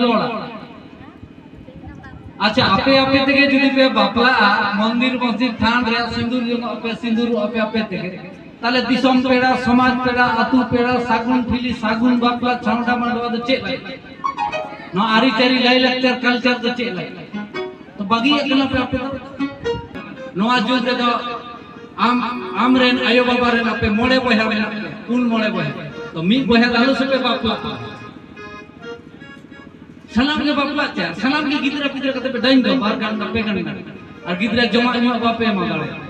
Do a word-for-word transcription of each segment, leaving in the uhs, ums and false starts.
ᱨᱚᱲᱟ᱾ ᱟᱪᱪᱷᱟ, ᱟᱯᱮ ᱟᱯᱮ ᱛᱮᱜᱮ ᱡᱩᱫᱤ ᱯᱮ ᱵᱟᱯᱞᱟᱜᱼᱟ, ᱢᱚᱱᱫᱤᱨ ᱢᱚᱥᱡᱤᱫ ᱛᱷᱟᱱ ᱨᱮ ᱥᱤᱸᱫᱩᱨ ᱡᱚᱝᱚᱜ ᱟᱯᱮ, ᱥᱤᱸᱫᱩᱨᱚᱜ ᱟᱯᱮ ᱟᱯᱮ ᱛᱮᱜᱮ, ᱛᱟᱦᱞᱮ ᱫᱤᱥᱚᱢ ᱯᱮᱲᱟ, ᱥᱚᱢᱟᱡᱽ ᱯᱮᱲᱟ, ᱟᱹᱛᱩ ᱯᱮᱲᱟ, ᱥᱟᱹᱜᱩᱱ ᱴᱷᱤᱞᱤ, ᱥᱟᱹᱜᱩᱱ ᱵᱟᱯᱞᱟ, ᱪᱷᱟᱢᱰᱟ ᱢᱟᱰᱣᱟ ᱫᱚ ᱪᱮᱫ ᱞᱟᱹᱜᱤᱫ? ᱱᱚᱣᱟ ᱟᱹᱨᱤᱪᱟᱹᱞᱤ, ᱞᱟᱭᱼᱞᱟᱠᱪᱟᱨ, culture ᱫᱚ ᱪᱮᱫ ᱞᱟᱹᱜᱤᱫ? ᱛᱚ ᱵᱟᱹᱜᱤᱭᱟᱜ ᱠᱟᱱᱟ ᱯᱮ ᱟᱯᱮ ᱫᱚ᱾ ᱱᱚᱣᱟ ᱡᱩᱜᱽ ᱨᱮᱫᱚ ᱟᱢ, ᱟᱢᱨᱮᱱ ᱟᱭᱳ ᱵᱟᱵᱟ ᱨᱮᱱ ᱟᱯᱮ ᱢᱚᱬᱮ ᱵᱚᱭᱦᱟ ᱢᱮᱱᱟᱜ ᱯᱮᱭᱟ, ᱯᱩᱱ ᱢᱚᱬᱮ ᱵᱚᱭᱦᱟ, ᱛᱚ ᱢᱤᱫ ᱵᱚᱭᱦᱟ ᱫᱚ ᱟᱞᱚ ᱥᱮᱯᱮ ᱵᱟᱯᱞᱟᱜᱼᱟ᱾ ᱥᱟᱱᱟᱢ ᱜᱮ ᱵᱟᱯᱞᱟᱜ ᱪᱮ, ᱥᱟᱱᱟᱢ ᱜᱮ ᱜᱤᱫᱽᱨᱟᱹ ᱯᱤᱫᱽᱨᱟᱹ ᱠᱟᱛᱮ ᱯᱮ ᱰᱟᱹᱝ ᱫᱚ ᱵᱟᱨ ᱜᱟᱱ ᱯᱮ ᱜᱟᱱ ᱜᱟᱱ᱾ ᱟᱨ ᱜᱤᱫᱽᱨᱟᱹ ᱡᱚᱢᱟᱜ ᱧᱩᱣᱟᱜ ᱵᱟᱯᱮ ᱮᱢᱟ ᱫᱟᱲᱮᱭᱟᱜᱼᱟ᱾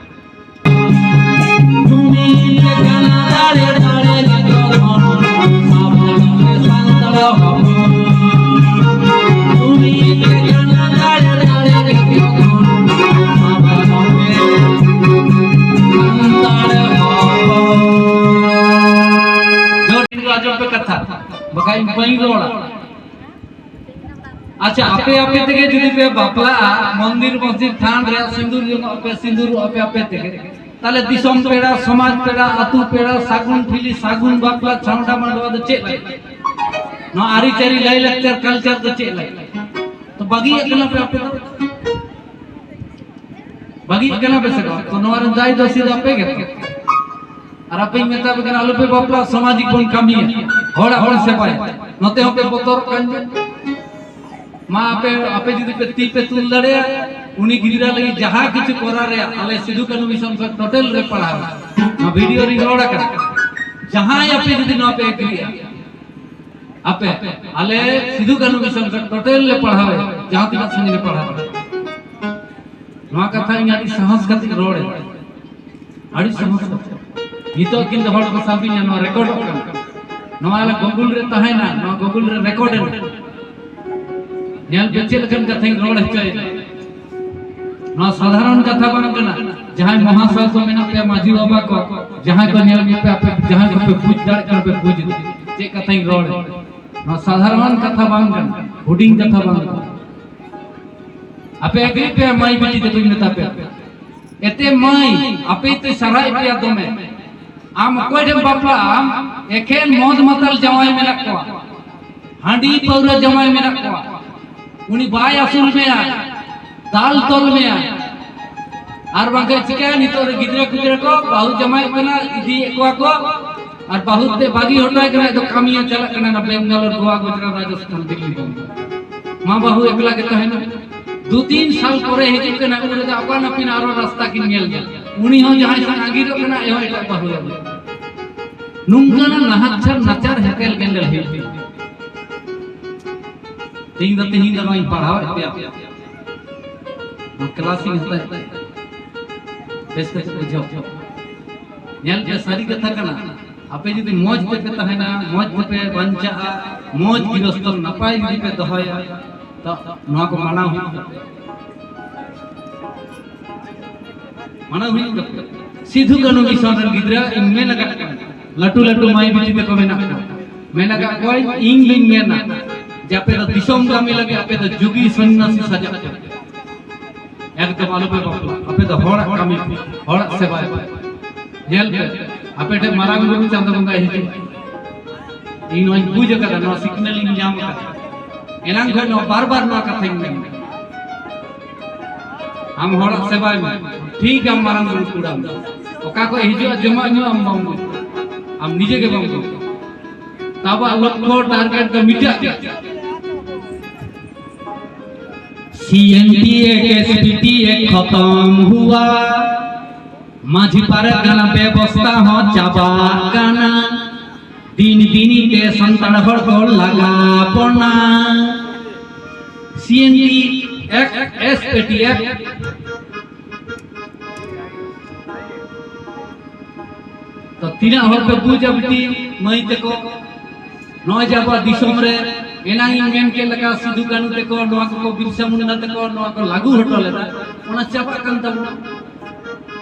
ᱟᱸᱡᱚᱢ ᱯᱮ ᱠᱟᱛᱷᱟ, ᱵᱟᱠᱷᱟᱡ ᱤᱧ ᱵᱟᱹᱧ ᱨᱚᱲᱟ᱾ ᱟᱪᱪᱷᱟ, ᱟᱯᱮ ᱟᱯᱮ ᱛᱮᱜᱮ ᱡᱩᱫᱤ ᱯᱮ ᱵᱟᱯᱞᱟᱜᱼᱟ, ᱢᱚᱱᱫᱤᱨ ᱢᱚᱥᱡᱤᱫ ᱛᱷᱟᱱ ᱨᱮ ᱥᱤᱸᱫᱩᱨ ᱡᱚᱝᱚᱜ ᱟᱯᱮ, ᱥᱤᱸᱫᱩᱨᱚᱜ ᱟᱯᱮ ᱟᱯᱮ ᱛᱮᱜᱮ, ᱛᱟᱦᱞᱮ ᱫᱤᱥᱚᱢ ᱯᱮᱲᱟ, ᱥᱚᱢᱟᱡᱽ ᱯᱮᱲᱟ, ᱟᱹᱛᱩ ᱯᱮᱲᱟ, ᱥᱟᱹᱜᱩᱱ ᱴᱷᱤᱞᱤ, ᱥᱟᱹᱜᱩᱱ ᱵᱟᱯᱞᱟ, ᱪᱷᱟᱢᱰᱟ ᱢᱟᱰᱣᱟ ᱫᱚ ᱪᱮᱫ ᱞᱟᱹᱜᱤᱫ? ᱱᱚᱣᱟ ᱟᱹᱨᱤᱪᱟᱹᱞᱤ, ᱞᱟᱭᱼᱞᱟᱠᱪᱟᱨ, culture ᱫᱚ ᱪᱮᱫ ᱞᱟᱹᱜᱤᱫ? ᱛᱚ ᱵᱟᱹᱜᱤᱭᱟᱜ ᱠᱟᱱᱟ ᱯᱮ ᱟᱯᱮ ᱫᱚ᱾ ᱵᱟᱹᱜᱤᱭᱟᱜ ᱠᱟᱱᱟ ᱯᱮ ᱥᱮ ᱵᱟᱝ? ᱛᱚ ᱱᱚᱣᱟ ᱨᱮ ᱫᱟᱭ ᱫᱚᱥᱤ ᱫᱚ ᱟᱯᱮ ᱜᱮ ᱛᱚ᱾ ᱟᱨ ᱟᱯᱮᱧ ᱢᱮᱛᱟ ᱯᱮ ᱠᱟᱱᱟ, ᱟᱞᱚᱯᱮ ᱵᱟᱯᱞᱟᱜ, ᱥᱟᱢᱟᱡᱤᱠ ᱵᱚᱱ ᱠᱟᱹᱢᱤᱭᱟ, ᱦᱚᱲᱟᱜ ᱵᱚᱱ ᱥᱮᱵᱟᱭᱟ᱾ ᱱᱚᱛᱮ ᱦᱚᱸᱯᱮ ᱵᱚᱛᱚᱨᱚᱜ ᱠᱟᱱ ᱜᱮᱭᱟ᱾ ᱢᱟ ᱟᱯᱮ, ᱟᱯᱮ ᱡᱩᱫᱤ ᱯᱮ ᱛᱤ ᱯᱮ ᱛᱩᱞ ᱫᱟᱲᱮᱭᱟᱜᱼᱟ, ᱩᱱᱤ ᱜᱤᱫᱽᱨᱟᱹ ᱞᱟᱹᱜᱤᱫ ᱡᱟᱦᱟᱸ ᱠᱤᱪᱷᱩ ᱠᱚᱨᱟᱣ ᱨᱮᱭᱟᱜ, ᱟᱞᱮ ᱥᱤᱫᱷᱩ ᱠᱟᱹᱱᱦᱩ ᱢᱤᱥᱚᱱ ᱠᱷᱚᱱ total ᱨᱮ ᱯᱟᱲᱦᱟᱣ, ᱱᱚᱣᱟ video ᱨᱤᱧ ᱨᱚᱲ ᱟᱠᱟᱫᱟ, ᱡᱟᱦᱟᱸᱭ ᱟᱯᱮ ᱡᱩᱫᱤ ᱱᱚᱣᱟ ᱯᱮ ᱮᱜᱽᱨᱤᱜᱼᱟ, ᱟᱯᱮ, ᱟᱞᱮ ᱥᱤᱫᱷᱩ ᱠᱟᱹᱱᱦᱩ ᱢᱤᱥᱚᱱ ᱠᱷᱚᱱ total ᱞᱮ ᱯᱟᱲᱦᱟᱣ ᱮᱫᱟ, ᱡᱟᱦᱟᱸ ᱛᱤᱱᱟᱹᱜ ᱥᱟᱺᱜᱤᱧ ᱞᱮ ᱯᱟᱲᱦᱟᱣ ᱮᱫᱟ᱾ ᱱᱚᱣᱟ ᱠᱟᱛᱷᱟ ᱤᱧ ᱟᱹᱰᱤ ᱥᱟᱦᱚᱥ ᱠᱟᱛᱮ ᱨᱚᱲ ᱮᱫᱟ, ᱟᱹᱰᱤ ᱥᱟᱦᱚᱥ ᱠᱟᱛᱮ᱾ ᱱᱤᱛᱚᱜ ᱠᱤᱱᱛᱩ ᱦᱚᱲ ᱠᱚ ᱥᱟᱵᱤᱧᱟ, ᱱᱚᱣᱟ ᱨᱮᱠᱚᱨᱰᱚᱜ ᱠᱟᱱᱟ, ᱱᱚᱣᱟ ᱟᱞᱮ Google ᱨᱮ ᱛᱟᱦᱮᱱᱟ, ᱱᱚᱣᱟ Google ᱨᱮ ᱨᱮᱠᱚᱨᱰ ᱮᱱᱟ᱾ ᱧᱮᱞ ᱯᱮ ᱪᱮᱫ ᱞᱮᱠᱟᱱ ᱠᱟᱛᱷᱟᱧ ᱨᱚᱲ ᱦᱚᱪᱚᱭᱮᱫᱟ᱾ ᱱᱚᱣᱟ ᱥᱟᱫᱷᱟᱨᱚᱱ ᱠᱟᱛᱷᱟ ᱵᱟᱝ ᱠᱟᱱᱟ᱾ ᱡᱟᱦᱟᱸᱭ ᱢᱚᱦᱟᱥᱚᱭ ᱠᱚ ᱢᱮᱱᱟᱜ ᱯᱮᱭᱟ, ᱢᱟᱹᱡᱷᱤ ᱵᱟᱵᱟ ᱠᱚ, ᱡᱟᱦᱟᱸᱭ ᱠᱚ ᱧᱮᱞ ᱯᱮ, ᱟᱯᱮ ᱡᱟᱦᱟᱸᱭ ᱠᱚᱯᱮ ᱵᱩᱡᱽ ᱫᱟᱲᱮᱭᱟᱜ ᱠᱟᱱᱟ ᱯᱮ, ᱵᱩᱡᱽ ᱮᱫᱟ ᱪᱮᱫ ᱠᱟᱛᱷᱟᱧ ᱨᱚᱲ ᱮᱫᱟ᱾ ᱱᱚᱣᱟ ᱥᱟᱫᱷᱟᱨᱚᱱ ᱠᱟᱛᱷᱟ ᱵᱟᱝ ᱠᱟᱱᱟ, ᱦᱩᱰᱤᱧ ᱠᱟᱛᱷᱟ ᱵᱟᱝ ᱠᱟᱱᱟ᱾ ᱟᱯᱮ ᱮᱜᱽᱨᱤ ᱯᱮ, ᱢᱟᱹᱭ ᱵᱤᱴᱤ ᱛᱮᱫᱚᱧ ᱢᱮᱛᱟ ᱯᱮ, ᱮᱛᱮ ᱢᱟᱹᱭ, ᱟᱯᱮ ᱛᱮ ᱥᱟᱨᱦᱟᱣ ᱯᱮᱭᱟ ᱫᱚᱢᱮ᱾ ᱟᱢ ᱚᱠᱚᱭ ᱴᱷᱮᱱ ᱵᱟᱯᱞᱟᱜ ᱟᱢ, ᱮᱠᱷᱮᱱ ᱢᱚᱫ ᱢᱟᱛᱟᱞ ᱡᱟᱶᱟᱭ ᱢᱮᱱᱟᱜ ᱠᱚᱣᱟ᱾ ᱦᱟᱺᱰᱤ ᱯᱟᱹᱣᱨᱟᱹ ᱡᱟᱢᱟᱭ ᱢᱮᱱᱟᱜ ᱠᱚᱣᱟ, ᱩᱱᱤ ᱵᱟᱭ ᱟᱹᱥᱩᱞ ᱢᱮᱭᱟ, ᱫᱟᱞ ᱛᱚᱞ ᱢᱮᱭᱟ᱾ ᱟᱨ ᱵᱟᱝᱠᱷᱟᱱ ᱪᱤᱠᱟᱹᱭᱟ? ᱱᱤᱛᱚᱜ ᱨᱮ ᱜᱤᱫᱽᱨᱟᱹ ᱯᱤᱫᱽᱨᱟᱹ ᱠᱚ ᱵᱟᱹᱦᱩ ᱡᱟᱢᱟᱭᱚᱜ ᱠᱟᱱᱟ, ᱤᱫᱤᱭᱮᱫ ᱠᱚᱣᱟ ᱠᱚ, ᱟᱨ ᱵᱟᱹᱦᱩ ᱛᱮ ᱵᱟᱹᱜᱤ ᱦᱚᱴᱚᱭ ᱠᱟᱱᱟ, ᱟᱫᱚ ᱠᱟᱹᱢᱤᱭᱮ ᱪᱟᱞᱟᱜ ᱠᱟᱱᱟ ᱚᱱᱟ ᱵᱮᱝᱜᱟᱞᱳᱨ, ᱜᱳᱣᱟ, ᱜᱩᱡᱽᱨᱟᱴ, ᱨᱟᱡᱚᱥᱛᱷᱟᱱ, ᱫᱤᱞᱞᱤ, ᱵᱚᱢᱵᱮ᱾ ᱢᱟ ᱵᱟᱹᱦᱩ ᱮᱠᱞᱟ ᱜᱮ ᱛᱟᱦᱮᱱᱟ᱾ ᱫᱩ ᱛᱤᱱ ᱥᱟᱞ ᱯᱚᱨᱮ ᱦᱤᱡᱩᱜ ᱠᱟᱱᱟ, ᱩᱱ ᱨᱮᱫᱚ ᱟᱯᱟᱱ ᱟᱹᱯᱤᱱ ᱟᱨᱚ ᱨᱟᱥᱛᱟ ᱠᱤᱱ ᱧᱮᱞ ᱧᱟᱢᱟ᱾ ᱩᱱᱤ ᱦᱚᱸ ᱡᱟᱦᱟᱸᱭ ᱥᱟᱶ ᱟᱸᱜᱤᱨᱚᱜ ᱠᱟᱱᱟ, ᱮ ᱦᱚᱸ ᱮᱴᱟᱜ ᱵᱟᱹᱦᱩ ᱟᱹᱜᱩ᱾ ᱱᱚᱝᱠᱟᱱᱟᱜ ᱱᱟᱦᱟᱪᱟᱨ ᱱᱟᱪᱟᱨ ᱦᱮᱯᱮᱞ ᱜᱮᱸᱰᱮᱞ ᱦᱩᱭᱩᱜ ᱠᱟᱱᱟ᱾ ᱛᱮᱦᱮᱧ ᱫᱚ, ᱛᱮᱦᱮᱧ ᱫᱚ ᱱᱚᱣᱟᱧ ᱯᱟᱲᱦᱟᱣᱮᱫ ᱯᱮᱭᱟ, ᱱᱚᱣᱟ ᱠᱞᱟᱥ ᱤᱧ ᱦᱟᱛᱟᱣᱮᱫ ᱯᱮᱭᱟ, ᱵᱮᱥ ᱠᱟᱛᱮ ᱵᱩᱡᱷᱟᱹᱣ᱾ ᱧᱮᱞ ᱯᱮ, ᱥᱟᱹᱨᱤ ᱠᱟᱛᱷᱟ ᱠᱟᱱᱟ, ᱟᱯᱮ ᱡᱩᱫᱤ ᱢᱚᱡᱽ ᱛᱮᱯᱮ ᱛᱟᱦᱮᱱᱟ, ᱢᱚᱡᱽ ᱛᱮᱯᱮ ᱵᱟᱧᱪᱟᱜᱼᱟ, ᱢᱚᱡᱽ ᱜᱤᱨᱚᱥᱛᱚ ᱱᱟᱯᱟᱭ ᱡᱩᱫᱤ ᱯᱮ ᱫᱚᱦᱚᱭᱟ, ᱛᱚ ᱱᱚᱣᱟ ᱠᱚ ᱢᱟᱱᱟᱣ ᱦᱩᱭᱩᱜ ᱛᱟᱯᱮᱭᱟ᱾ ᱢᱟᱱᱟᱣ ᱦᱩᱭᱩᱜ ᱛᱟᱯᱮᱭᱟ᱾ ᱥᱤᱫᱷᱩ ᱠᱟᱹᱱᱦᱩ ᱢᱤᱥᱚᱱ ᱨᱮᱱ ᱜᱤᱫᱽᱨᱟᱹ ᱤᱧ ᱢᱮᱱ ᱟᱠᱟᱫ ᱠᱚᱣᱟ, ᱞᱟᱹᱴᱩ ᱞᱟᱹᱴᱩ ᱢᱟᱹᱭ ᱵᱤᱴᱤ ᱛᱟᱠᱚ ᱢᱮᱱᱟᱜ ᱠᱚᱣᱟ, ᱢᱮᱱ ᱟᱠᱟᱫ ᱠᱚᱣᱟᱧ, ᱤᱧ ᱫᱩᱧ ᱢᱮᱱᱟ ᱡᱮ ᱟᱯᱮ ᱫᱚ ᱫᱤᱥᱚᱢ ᱠᱟᱹᱢᱤ ᱞᱟᱹᱜᱤᱫ ᱟᱯᱮ ᱫᱚ ᱡᱩᱜᱤ ᱥᱚᱱᱱᱟᱥᱤ ᱥᱟᱡᱟᱜ ᱯᱮ᱾ ᱮᱠᱫᱚᱢ ᱟᱞᱚᱯᱮ ᱵᱟᱯᱞᱟᱜ, ᱟᱯᱮ ᱫᱚ ᱦᱚᱲᱟᱜ ᱠᱟᱹᱢᱤ ᱯᱮ, ᱦᱚᱲᱟᱜ ᱥᱮᱵᱟᱭ ᱯᱮ᱾ ᱧᱮᱞ ᱯᱮ, ᱟᱯᱮ ᱴᱷᱮᱱ ᱢᱟᱨᱟᱝ ᱵᱩᱨᱩ ᱪᱟᱸᱫᱚ ᱵᱚᱸᱜᱟᱭ ᱦᱤᱡᱩᱜᱼᱟ᱾ ᱤᱧ ᱱᱚᱣᱟᱧ ᱵᱩᱡᱽ ᱟᱠᱟᱫᱟ, ᱱᱚᱣᱟ ᱥᱤᱠᱷᱱᱟᱹᱛ ᱤᱧ ᱧᱟᱢ ᱟᱠᱟᱫᱟ᱾ ᱮᱱᱟᱝ ᱠᱷᱚᱱ ᱱᱚᱣᱟ ᱵᱟᱨ ᱵᱟᱨ ᱱᱚᱣᱟ ᱠᱟᱛᱷᱟᱧ ᱢᱮᱱ ᱮᱫᱟ᱾ ᱟᱢ ᱦᱚᱲᱟᱜ ᱥᱮᱵᱟᱭ ᱢᱮ, ᱴᱷᱤᱠ ᱟᱢ ᱢᱟᱨᱟᱝ ᱵᱩᱨᱩ ᱠᱩᱲᱟᱢ᱾ ᱚᱠᱟ ᱠᱷᱚᱱ ᱦᱤᱡᱩᱜᱼᱟ ᱡᱚᱢᱟᱜ ᱧᱩᱣᱟᱜ ᱟᱢ ᱵᱟᱢ ᱵᱩᱡᱽ, ᱟᱢ ᱱᱤᱡᱮ ᱜᱮ ᱵᱟᱢ ᱵᱩᱡᱽ᱾ ᱟᱵᱚᱣᱟᱜ ᱞᱚᱠᱠᱷᱚ ᱴᱟᱨᱜᱮᱴ ᱫᱚ ᱢᱤᱫᱴᱟᱜ ᱜᱮ᱾ C N T act, S P T act खत्म हुआ, ᱢᱟᱹᱡᱷᱤ ᱯᱟᱨᱜᱟᱱᱟ ᱵᱮᱵᱚᱥᱛᱟ ᱦᱚᱸ ᱪᱟᱵᱟᱜ ᱠᱟᱱᱟ᱾ ᱫᱤᱱ ᱫᱤᱱ ᱛᱮ ᱥᱟᱱᱛᱟᱲ ᱦᱚᱲ ᱠᱚ ᱞᱟᱜᱟ ᱵᱚᱱᱟ᱾ C N T act, S P T act, ᱛᱚ ᱛᱤᱱᱟᱹᱜ ᱦᱚᱲ ᱯᱮ ᱵᱩᱡᱟ ᱵᱤᱴᱤ ᱢᱟᱹᱭ ᱛᱟᱠᱚ? ᱱᱚᱜᱼᱚᱭ ᱡᱮ ᱟᱵᱚᱣᱟᱜ ᱫᱤᱥᱚᱢ ᱨᱮ ᱮᱱᱟᱝ ᱤᱧ ᱢᱮᱱ ᱠᱮᱫ ᱞᱮᱠᱟ ᱥᱤᱫᱷᱩ ᱠᱟᱹᱱᱦᱩ ᱛᱟᱠᱚ ᱱᱚᱣᱟ ᱠᱚᱠᱚ, ᱵᱤᱨᱥᱟ ᱢᱩᱱᱰᱟ ᱛᱟᱠᱚ ᱱᱚᱣᱟ ᱠᱚ ᱞᱟᱹᱜᱩ ᱦᱚᱴᱚ ᱞᱮᱫᱟ, ᱚᱱᱟ ᱪᱟᱵᱟᱜ ᱠᱟᱱ ᱛᱟᱵᱚᱱᱟ᱾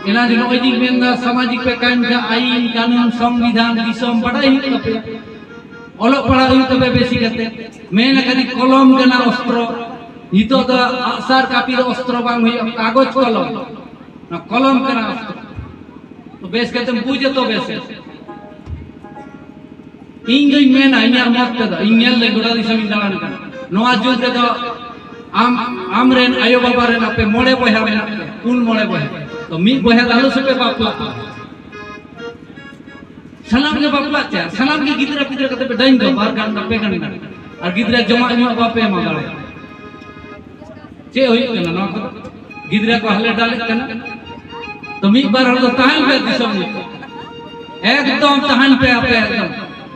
ᱮᱱᱟᱝ ᱡᱮ ᱱᱚᱜᱼᱚᱭ ᱡᱮᱧ ᱢᱮᱱᱫᱟ ᱥᱟᱢᱟᱡᱤᱠ ᱯᱮ ᱠᱟᱹᱢᱤ ᱠᱷᱟᱱ ᱟᱭᱤᱱ ᱠᱟᱹᱱᱩᱱ ᱥᱚᱝᱵᱤᱫᱷᱟᱱ ᱫᱤᱥᱚᱢ ᱵᱟᱰᱟᱭ ᱦᱩᱭᱩᱜ ᱛᱟᱯᱮᱭᱟ, ᱚᱞᱚᱜ ᱯᱟᱲᱦᱟᱜ ᱦᱩᱭᱩᱜ ᱛᱟᱯᱮᱭᱟ ᱵᱮᱥᱤ ᱠᱟᱛᱮ᱾ ᱢᱮᱱ ᱟᱠᱟᱫᱤᱧ ᱠᱚᱞᱚᱢ ᱠᱟᱱᱟ ᱚᱥᱛᱨᱚ, ᱱᱤᱛᱚᱜ ᱫᱚ ᱟᱜᱼᱥᱟᱨ ᱠᱟᱹᱯᱤ ᱫᱚ ᱚᱥᱛᱨᱚ ᱵᱟᱝ ᱦᱩᱭᱩᱜᱼᱟ, ᱠᱟᱜᱚᱡᱽ ᱠᱚᱞᱚᱢ, ᱚᱱᱟ ᱠᱚᱞᱚᱢ ᱠᱟᱱᱟ ᱚᱥᱛᱨᱚ᱾ ᱛᱚ ᱵᱮᱥ ᱠᱟᱛᱮᱢ ᱵᱩᱡᱟ ᱛᱚᱵᱮ ᱥᱮ᱾ ᱤᱧ ᱫᱩᱧ ᱢᱮᱱᱟ, ᱤᱧᱟᱹᱜ ᱢᱚᱛ ᱛᱮᱫᱚ, ᱤᱧ ᱧᱮᱞ ᱫᱟᱹᱧ, ᱜᱚᱴᱟ ᱫᱤᱥᱚᱢ ᱤᱧ ᱫᱟᱬᱟᱱ ᱠᱟᱱᱟ, ᱱᱚᱣᱟ ᱡᱩᱜᱽ ᱨᱮᱫᱚ ᱟᱢ, ᱟᱢᱨᱮᱱ ᱟᱭᱳ ᱵᱟᱵᱟ ᱨᱮᱱ ᱟᱯᱮ ᱢᱚᱬᱮ ᱵᱚᱭᱦᱟ ᱢᱮᱱᱟᱜ ᱯᱮᱭᱟ, ᱯᱩᱱ ᱢᱚᱬᱮ ᱵᱚᱭᱦᱟ, ᱛᱚ ᱢᱤᱫ ᱵᱚᱭᱦᱟ ᱫᱚ ᱟᱞᱚ ᱥᱮᱯᱮ ᱵᱟᱯᱞᱟᱜᱼᱟ᱾ ᱥᱟᱱᱟᱢ ᱜᱮ ᱵᱟᱯᱞᱟᱜ ᱪᱮ, ᱥᱟᱱᱟᱢ ᱜᱮ ᱜᱤᱫᱽᱨᱟᱹ ᱯᱤᱫᱽᱨᱟᱹ ᱠᱟᱛᱮ ᱯᱮ ᱰᱟᱹᱱ ᱫᱚ ᱵᱟᱨ ᱜᱟᱱᱰᱟ ᱯᱮ ᱜᱟᱱᱰᱟ, ᱟᱨ ᱜᱤᱫᱽᱨᱟᱹ ᱡᱚᱢᱟᱜ ᱧᱩᱣᱟᱜ ᱵᱟᱯᱮ ᱮᱢᱟ ᱫᱟᱲᱮᱭᱟᱜᱼᱟ᱾ ᱪᱮᱫ ᱦᱩᱭᱩᱜ ᱠᱟᱱᱟ ᱱᱚᱣᱟ ᱠᱚᱫᱚ? ᱜᱤᱫᱽᱨᱟᱹ ᱠᱚ ᱦᱟᱞᱮ ᱰᱟᱞᱮᱜ ᱠᱟᱱᱟ᱾ ᱛᱚ ᱢᱤᱫ ᱵᱟᱨ ᱦᱚᱲ ᱫᱚ ᱛᱟᱦᱮᱱ ᱯᱮ ᱫᱤᱥᱚᱢ ᱨᱮ, ᱮᱠᱫᱚᱢ ᱛᱟᱦᱮᱱ ᱯᱮ, ᱟᱯᱮ ᱮᱠᱫᱚᱢ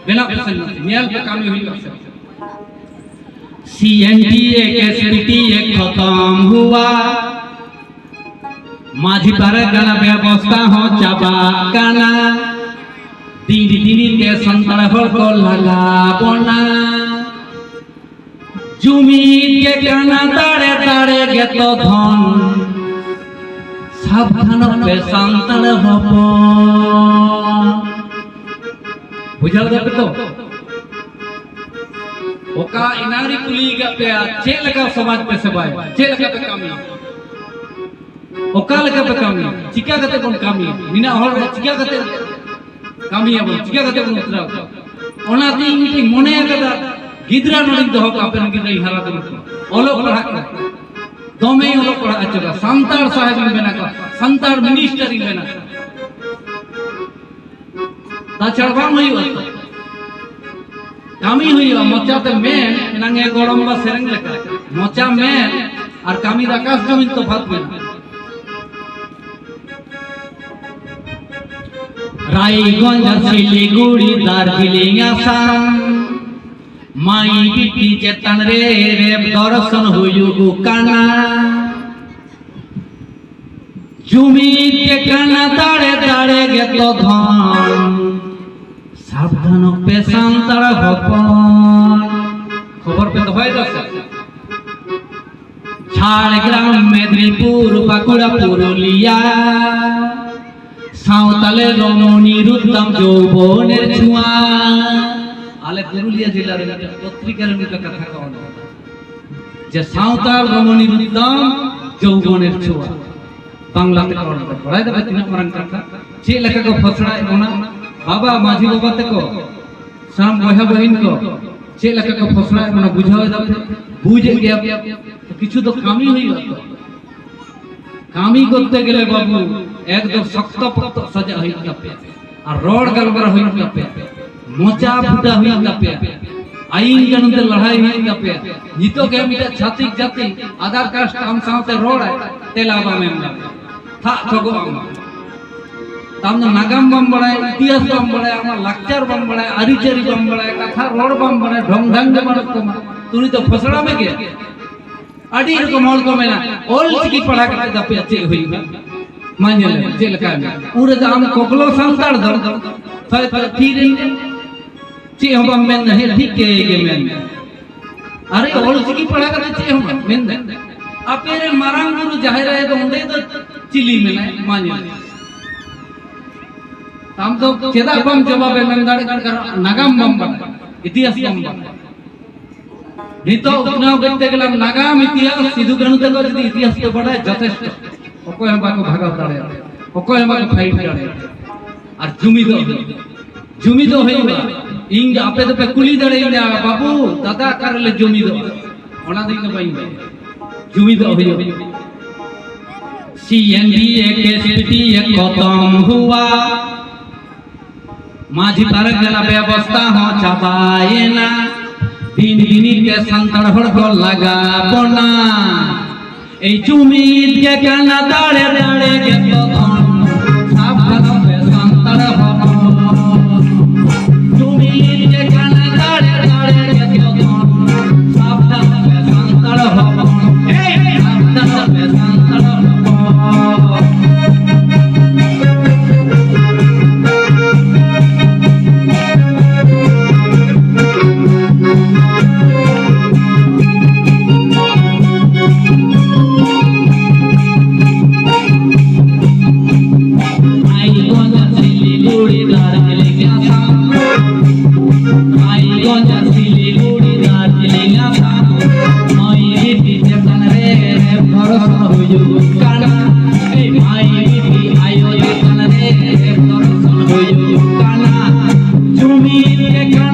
ᱵᱮᱱᱟᱣ ᱯᱮ ᱥᱮ, ᱧᱮᱞ ᱯᱮ ᱠᱟᱹᱢᱤ ᱦᱩᱭᱩᱜᱼᱟ ᱥᱮ᱾ C N T A, S P T A खत्म हुआ, ᱢᱟᱹᱡᱷᱤ ᱯᱟᱨᱜᱟᱱᱟ ᱵᱮᱵᱚᱥᱛᱷᱟ ᱦᱚᱸ ᱪᱟᱵᱟᱜ ᱠᱟᱱᱟ᱾ ᱫᱤᱱ ᱫᱤᱱ ᱛᱮ ᱥᱟᱱᱛᱟᱲ ᱦᱚᱲ ᱠᱚ ᱞᱟᱜᱟ ᱵᱚᱱᱟ᱾ ᱡᱩᱢᱤᱫ ᱜᱮ ᱠᱟᱱᱟ ᱫᱟᱲᱮ, ᱫᱟᱲᱮ ᱜᱮᱛᱚ ᱫᱷᱚᱱ᱾ ᱥᱟᱵᱫᱷᱟᱱᱚᱜ ᱯᱮ ᱥᱟᱱᱛᱟᱲ ᱦᱚᱯᱚᱱ᱾ ᱵᱩᱡᱷᱟᱹᱣ ᱫᱟᱯᱮ ᱛᱚ? ᱚᱠᱟ ᱮᱱᱟᱝ ᱨᱮ ᱠᱩᱞᱤ ᱟᱠᱟᱫ ᱯᱮᱭᱟ, ᱪᱮᱫ ᱞᱮᱠᱟ ᱥᱚᱢᱟᱡᱽ ᱯᱮ ᱥᱮᱵᱟᱭᱟ, ᱪᱮᱫ ᱞᱮᱠᱟ ᱯᱮ ᱠᱟᱹᱢᱤᱭᱟ, ᱚᱠᱟ ᱞᱮᱠᱟ ᱯᱮ ᱠᱟᱹᱢᱤᱭᱟ, ᱪᱤᱠᱟ ᱠᱟᱛᱮ ᱵᱚᱱ ᱠᱟᱹᱢᱤᱭᱟ, ᱱᱤᱱᱟᱹᱜ ᱦᱚᱲ ᱨᱮ ᱪᱤᱠᱟ ᱠᱟᱛᱮ ᱠᱟᱹᱢᱤᱭᱟᱵᱚᱱ, ᱪᱤᱠᱟ ᱠᱟᱛᱮ ᱵᱚᱱ ᱩᱛᱨᱟᱣ ᱠᱚᱣᱟ? ᱚᱱᱟᱛᱮ ᱤᱧ ᱢᱤᱫᱴᱤᱡ ᱢᱚᱱᱮ ᱟᱠᱟᱫᱟ, ᱜᱤᱫᱽᱨᱟᱹ ᱱᱚᱰᱮᱧ ᱫᱚᱦᱚ ᱠᱟᱜᱼᱟ, ᱟᱯᱮ ᱨᱮᱱ ᱜᱤᱫᱽᱨᱟᱹᱧ ᱦᱟᱨᱟ ᱫᱩᱨᱩᱢ ᱠᱚᱣᱟ, ᱚᱞᱚᱜ ᱯᱟᱲᱦᱟᱜ ᱠᱚ ᱫᱚᱢᱮᱧ ᱚᱞᱚᱜ ᱯᱟᱲᱦᱟᱜ ᱦᱚᱪᱚ ᱠᱚᱣᱟ, ᱥᱟᱱᱛᱟᱲ ᱥᱟᱦᱮᱵ ᱤᱧ ᱵᱮᱱᱟ ᱠᱚᱣᱟ, ᱥᱟᱱᱛᱟᱲ ᱢᱤᱱᱤᱥᱴᱟᱨ ᱤᱧ ᱵᱮᱱᱟ ᱠᱚᱣᱟ᱾ ᱛᱟᱪᱷᱟᱲᱟ ᱵᱟᱝ ᱦᱩᱭᱩᱜᱼᱟ ᱛᱚ᱾ ᱠᱟᱹᱢᱤ ᱦᱩᱭᱩᱜᱼᱟ, ᱢᱚᱪᱟᱛᱮ ᱢᱮᱱ, ᱮᱱᱟᱝ ᱮ ᱜᱚᱲᱚᱢ ᱵᱟ ᱥᱮᱨᱮᱧ ᱞᱮᱠᱟ, ᱢᱚᱪᱟ ᱢᱮᱱ ᱟᱨ ᱠᱟᱹᱢᱤ ᱫᱚ ᱟᱠᱟᱥ ᱡᱚᱢᱤᱱ ᱛᱚᱯᱷᱟᱛ ᱢᱮᱱᱟᱜᱼᱟ᱾ ᱨᱟᱭᱜᱚᱸᱡᱽ, ᱥᱤᱞᱤᱜᱩᱲᱤ, ᱫᱟᱨᱡᱤᱞᱤᱝ, ᱟᱥᱟᱢ, ᱢᱟᱭ ᱵᱤᱴᱤ ᱪᱮᱛᱟᱱ ᱨᱮ ᱨᱮᱯ ᱫᱚᱨᱥᱚᱱ ᱦᱩᱭᱩᱜ ᱠᱟᱱᱟ᱾ ᱡᱩᱢᱤᱫ ᱜᱮ ᱠᱟᱱᱟ ᱫᱟᱲᱮ, ᱫᱟᱲᱮ ᱜᱮᱛᱚ ᱫᱷᱚᱱ᱾ ᱥᱟᱵᱫᱷᱟᱱᱚᱜ ᱯᱮ ᱥᱟᱱᱛᱟᱲ ᱦᱚᱯᱚᱱ᱾ ᱠᱷᱚᱵᱚᱨ ᱯᱮ ᱫᱚᱦᱚᱭᱮᱫᱟ ᱥᱮ? ᱡᱷᱟᱲᱜᱨᱟᱢ, ᱢᱮᱫᱽᱱᱤᱯᱩᱨ, ᱵᱟᱸᱠᱩᱲᱟ, ᱯᱩᱨᱩᱞᱤᱭᱟ, ᱥᱟᱶᱛᱟᱞᱮ ᱨᱚᱢᱚᱱᱤ ᱨᱩᱫᱽᱫᱟᱢ ᱡᱳᱣᱵᱚᱱᱮᱨ ᱪᱷᱩᱣᱟ᱾ ᱟᱞᱮ ᱯᱩᱨᱩᱞᱤᱭᱟ ᱡᱮᱞᱟ ᱨᱮ ᱢᱤᱫᱴᱟᱝ ᱯᱚᱛᱨᱤᱠᱟ ᱨᱮ ᱱᱚᱝᱠᱟ ᱠᱟᱛᱷᱟ ᱠᱚ ᱚᱞ ᱞᱮᱫᱟ ᱡᱮ ᱥᱟᱶᱛᱟᱞ ᱨᱚᱢᱚᱱᱤ ᱨᱩᱫᱽᱫᱟᱢ ᱡᱳᱣᱵᱚᱱᱮᱨ ᱪᱷᱩᱣᱟ᱾ ᱵᱟᱝᱞᱟ ᱛᱮᱠᱚ ᱚᱞ ᱞᱮᱫᱟ᱾ ᱵᱟᱲᱟᱭ ᱫᱟᱯᱮ ᱛᱤᱱᱟᱹᱜ ᱢᱟᱨᱟᱝ ᱠᱟᱛᱷᱟ? ᱪᱮᱫ ᱞᱮᱠᱟ ᱠᱚ ᱯᱷᱟᱥᱲᱟᱭᱮᱫ ᱵᱚᱱᱟ ᱵᱟᱵᱟ ᱢᱟᱹᱡᱷᱤ ᱵᱟᱵᱟ ᱛᱮᱠᱚ᱾ ᱥᱟᱱᱟᱢ ᱵᱚᱭᱦᱟ ᱵᱚᱦᱤᱱ ᱠᱚ ᱪᱮᱫ ᱞᱮᱠᱟ ᱠᱚ ᱯᱷᱚᱥᱲᱟᱭᱮᱫ ᱵᱚᱱᱟ ᱵᱩᱡᱷᱟᱹᱣ ᱮᱫᱟ ᱯᱮ? ᱵᱩᱡᱮᱫ ᱜᱮᱭᱟ ᱯᱮ? ᱠᱤᱪᱷᱩ ᱫᱚ ᱠᱟᱹᱢᱤ ᱦᱩᱭᱩᱜᱼᱟ ᱛᱚ᱾ ᱠᱟᱹᱢᱤ ᱠᱚᱨᱛᱮ ᱜᱮᱞᱮ ᱵᱟᱹᱵᱩ ᱮᱠᱫᱚᱢ ᱥᱚᱠᱛᱚ ᱯᱚᱠᱛᱚ ᱥᱟᱡᱟᱜ ᱦᱩᱭᱩᱜ ᱛᱟᱯᱮᱭᱟ, ᱟᱨ ᱨᱚᱲ ᱜᱟᱞᱢᱟᱨᱟᱣ ᱦᱩᱭᱩᱜ ᱛᱟᱯᱮᱭᱟ, ᱢᱚᱪᱟ ᱯᱷᱩᱴᱟ ᱦᱩᱭᱩᱜ ᱛᱟᱯᱮᱭᱟ, ᱟᱭᱤᱱ ᱠᱟᱹᱱᱩᱱ ᱛᱮ ᱞᱟᱲᱟᱭ ᱦᱩᱭᱩᱜ ᱛᱟᱯᱮᱭᱟ᱾ ᱱᱤᱛᱚᱜ ᱜᱮ ᱢᱤᱫᱴᱟᱝ ᱪᱷᱟᱹᱛᱤᱠ ᱡᱟᱹᱛᱤ ᱟᱫᱟᱨ ᱠᱟᱥᱴ ᱟᱢ ᱥᱟᱶᱛᱮ ᱨᱚᱲᱟᱭ, ᱛᱮᱞᱟ ᱵᱟᱢ ᱮᱢ ᱫᱟᱲᱮᱭᱟᱜᱼᱟ, ᱛᱷᱟᱜ ᱛᱷᱚᱜᱚᱜ ᱟᱢ᱾ ᱛᱟᱢ ᱫᱚ ᱱᱟᱜᱟᱢ ᱵᱟᱢ ᱵᱟᱲᱟᱭᱟ, ᱤᱛᱤᱦᱟᱥ ᱵᱟᱢ ᱵᱟᱲᱟᱭᱟ, ᱟᱢᱟᱜ ᱞᱟᱠᱪᱟᱨ ᱵᱟᱢ ᱵᱟᱲᱟᱭᱟ, ᱟᱹᱨᱤᱪᱟᱹᱞᱤ ᱵᱟᱢ ᱵᱟᱲᱟᱭᱟ, ᱠᱟᱛᱷᱟ ᱨᱚᱲ ᱵᱟᱢ ᱵᱟᱲᱟᱭᱟ, ᱰᱷᱚᱝ ᱰᱷᱟᱝ ᱜᱮ ᱵᱟᱹᱱᱩᱜ ᱛᱟᱢᱟ, ᱛᱩᱞᱤ ᱫᱚ ᱯᱷᱚᱥᱲᱟ ᱢᱮᱜᱮ᱾ ᱟᱹᱰᱤ ᱨᱚᱠᱚᱢ ᱦᱚᱲ ᱠᱚ ᱢᱮᱱᱟ, "ᱚᱞ ᱪᱤᱠᱤ ᱯᱟᱲᱦᱟᱣ ᱠᱟᱛᱮ ᱫᱚ ᱟᱯᱮᱭᱟᱜ ᱪᱮᱫ ᱦᱩᱭᱩᱜᱼᱟ?" ᱢᱟ ᱧᱮᱞ ᱢᱮ ᱪᱮᱫ ᱞᱮᱠᱟ ᱢᱮᱱᱟ᱾ ᱩᱱ ᱨᱮᱫᱚ ᱟᱢ ᱠᱚᱠᱞᱚ ᱥᱟᱱᱛᱟᱲ ᱫᱚ ᱛᱷᱚᱭ ᱛᱷᱚᱭ ᱛᱷᱤᱨ ᱮᱱ ᱜᱮ᱾ ᱪᱮᱫ ᱦᱚᱸ ᱵᱟᱢ ᱢᱮᱱ ᱫᱟ, ᱦᱮᱸ, ᱴᱷᱤᱠ ᱜᱮ ᱢᱮᱱ ᱫᱟ᱾ ᱟᱨᱮ, ᱚᱞ ᱪᱤᱠᱤ ᱯᱟᱲᱦᱟᱣ ᱠᱟᱛᱮ ᱪᱮᱫ ᱦᱚᱸ ᱵᱟᱢ ᱢᱮᱱ ᱫᱟ᱾ ᱟᱯᱮ ᱨᱮᱱ ᱢᱟᱨᱟᱝ ᱵᱩᱨᱩ ᱡᱟᱦᱮᱨ ᱟᱭᱳ ᱫᱚ ᱚᱸᱰᱮ ᱫᱚ ᱪᱤᱞᱤ ᱢᱮᱱᱟᱭ? ᱢᱟ ᱧᱮᱞ ᱢᱮ᱾ ᱟᱢ ᱫᱚ ᱪᱮᱫᱟᱜ ᱵᱟᱢ ᱡᱚᱵᱟᱵ ᱮᱢ ᱮᱢ ᱫᱟᱲᱮᱭᱟᱜ ᱠᱟᱱᱟ? ᱠᱟᱨᱚᱱ ᱱᱟᱜᱟᱢ ᱵᱟᱢ ᱵᱟᱲᱟᱭᱟ, ᱤᱛᱤᱦᱟᱥ ᱵᱟᱢ ᱵᱟᱲᱟᱭᱟ᱾ ᱱᱤᱛᱚᱜ ᱩᱛᱱᱟᱹᱣ ᱠᱚᱨᱛᱮ ᱜᱮᱞᱮ ᱱᱟᱜᱟᱢ, ᱤᱛᱤᱦᱟᱥ, ᱥᱤᱫᱩ ᱠᱟᱹᱱᱦᱩ ᱛᱟᱠᱚ ᱡᱩᱫᱤ ᱤᱛᱤᱦᱟᱥ ᱯᱮ ᱵᱟᱲᱟᱭᱟ, ᱡᱚᱛᱷᱮᱥᱴᱚ᱾ ᱚᱠᱚᱭ ᱦᱚᱸ ᱵᱟᱠᱚ ᱵᱷᱟᱜᱟᱣ ᱫᱟᱲᱮᱭᱟᱜᱼᱟ, ᱚᱠᱚᱭ ᱦᱚᱸ ᱵᱟᱠᱚ ᱯᱷᱟᱭᱤᱴ ᱫᱟᱲᱮᱭᱟᱜᱼᱟ᱾ ᱟᱨ ᱡᱩᱢᱤᱫᱚᱜ ᱦᱩᱭᱩᱜᱼᱟ, ᱡᱩᱢᱤᱫᱚᱜ ᱦᱩᱭᱩᱜᱼᱟ᱾ ᱤᱧ ᱫᱚ ᱟᱯᱮ ᱫᱚᱯᱮ ᱠᱩᱞᱤ ᱫᱟᱲᱮᱭᱟᱹᱧᱟ, "ᱵᱟᱹᱵᱩ, ᱫᱟᱫᱟ, ᱚᱠᱟ ᱨᱮᱞᱮ ᱡᱩᱢᱤᱫᱚᱜᱼᱟ?" ᱚᱱᱟ ᱫᱚ ᱤᱧ ᱫᱚ ᱵᱟᱹᱧ ᱵᱟᱲᱟᱭᱟ᱾ ᱡᱩᱢᱤᱫᱚᱜ ᱦᱩᱭᱩᱜᱼᱟ᱾ ᱥᱤ ᱮᱱ ᱰᱤ ᱮ case P T A ᱠᱷᱚᱛᱚᱢ ᱦᱩᱣᱟ᱾ Majhi Pargana ᱵᱮᱵᱚᱥᱛᱷᱟ ᱦᱚᱸ ᱪᱟᱵᱟᱭᱮᱱᱟ᱾ ᱫᱤᱱ ᱫᱤᱱ ᱛᱮ ᱥᱟᱱᱛᱟᱲ ᱦᱚᱲ ᱠᱚ ᱞᱟᱜᱟ ᱵᱚᱱᱟ᱾ ᱮᱭ ᱡᱩᱢᱤᱫ ᱜᱮ ᱠᱟᱱᱟ ᱫᱟᱲᱮ, ᱫᱟᱲᱮ ᱜᱮ ᱛᱚ ᱫᱷᱚᱱ᱾ ᱥᱟᱵ ᱫᱷᱟᱨᱟ ᱯᱮ ᱥᱟᱱᱛᱟᱲ ᱦᱚᱯᱚᱱ᱾ ᱡᱩᱢᱤᱫ ᱜᱮ ᱠᱟᱱᱟ ᱫᱟᱲᱮ, ᱫᱟᱲᱮ ᱜᱮ ᱛᱚ ᱫᱷᱚᱱ᱾ ᱥᱟᱵ ᱫᱷᱟᱨᱟ ᱯᱮ ᱥᱟᱱᱛᱟᱲ ᱦᱚᱯᱚᱱ᱾ ᱮᱭ ᱥᱟᱵ ᱫᱷᱟᱨᱟ ᱯᱮ ᱥᱟᱱᱛᱟᱲ ᱦᱚᱯᱚᱱ᱾ ᱨᱟᱭᱜᱚᱸᱡᱽ, ᱥᱤᱞᱤᱜᱩᱲᱤ, ᱫᱟᱨᱡᱤᱞᱤᱝ, ᱟᱥᱟᱢ᱾ ᱨᱟᱭᱜᱚᱸᱡᱽ, ᱥᱤᱞᱤᱜᱩᱲᱤ, ᱫᱟᱨᱡᱤᱞᱤᱝ, ᱟᱥᱟᱢ᱾ ᱢᱟᱹᱭ ᱵᱤᱴᱤ ᱪᱮᱛᱟᱱ ᱨᱮ ᱨᱮᱯ ᱫᱷᱚᱨᱥᱚᱱ ᱦᱩᱭᱩᱜ ᱠᱟᱱᱟ᱾ ᱮᱭ ᱢᱟᱹᱭ ᱵᱤᱴᱤ ᱟᱭᱳ ᱪᱮᱛᱟᱱ ᱨᱮ ᱨᱮᱯ ᱫᱷᱚᱨᱥᱚᱱ ᱦᱩᱭᱩᱜ ᱠᱟᱱᱟ᱾ ᱡᱩᱢᱤᱫ ᱞᱮᱠᱟ